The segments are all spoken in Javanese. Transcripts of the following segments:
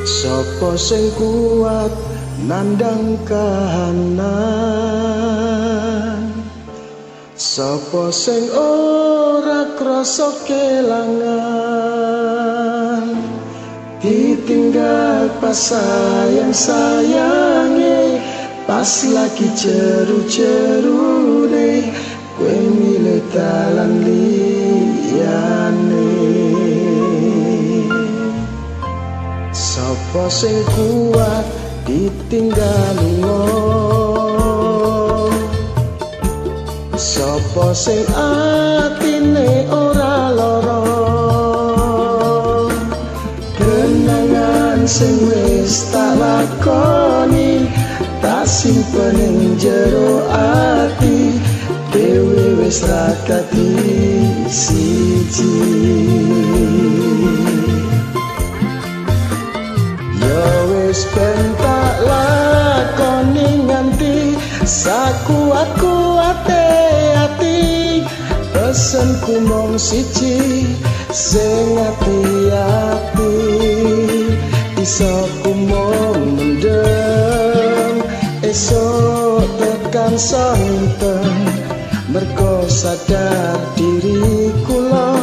Sapa sing kuat nandang kahanan, sapa sing ora krasa kelangan, ditinggal pas sayang-sayange, pas lagi jeru-jerune, kowe milih dalan liyane. Sapa sing kuat ditinggal lunga, sapa sing atine ora lara, kenangan sing wis tak lakoni tak simpen ing jero ati, dhewe wis ra dadi siji. Ya wis ben tak lakoni nganti sakuat-kuate ati, pesenku mung siji sing ati-ati, iso ku mung mendem esuk tekan sonten, mergo sadar diri kula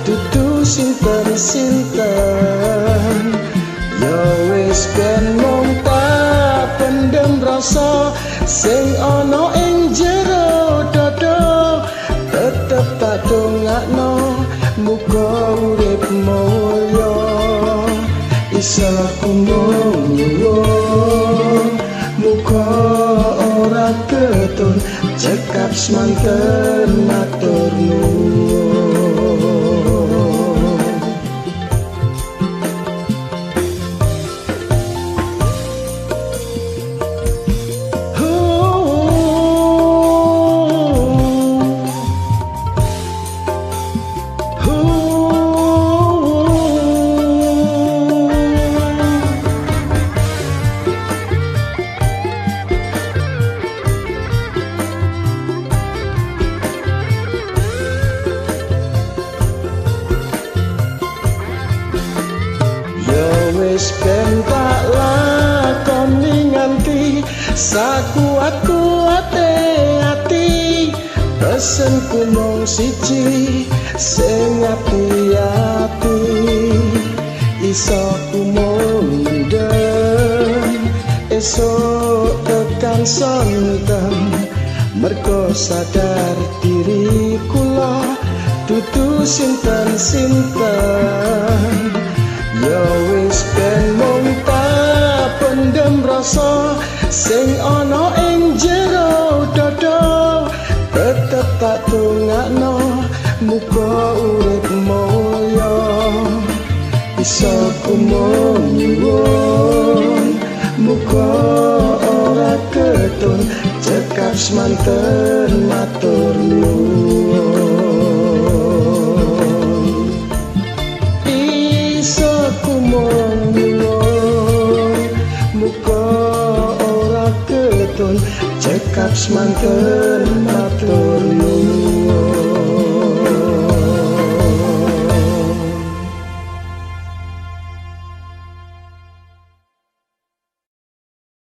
dudu sinten-sinten. Ya wis ben mung tak pendem rasa sing ana ing jero dada, tetep tak dongakno muga urip mulya, iso ku mung nyuwun muga ora ketun, cekap semanten matur nuwun. Wis ben tak lakoni nganti sakuat-kuate ati, pesenku mung siji sing ati-ati, iso ku mung mendem esuk tekan sonten, mergo sadar diri kula dudu sinten-sinten. Ya wis ben mung tak pendem rasa sing ana ing jero dada, tetep tak dongakno muga urip mulya, iso ku mung nyuwun muga ora ketun, cekap semanten matur nuwun. Iso ku mung nyuwun muga ora ketun, cekap semanten matur nuwun.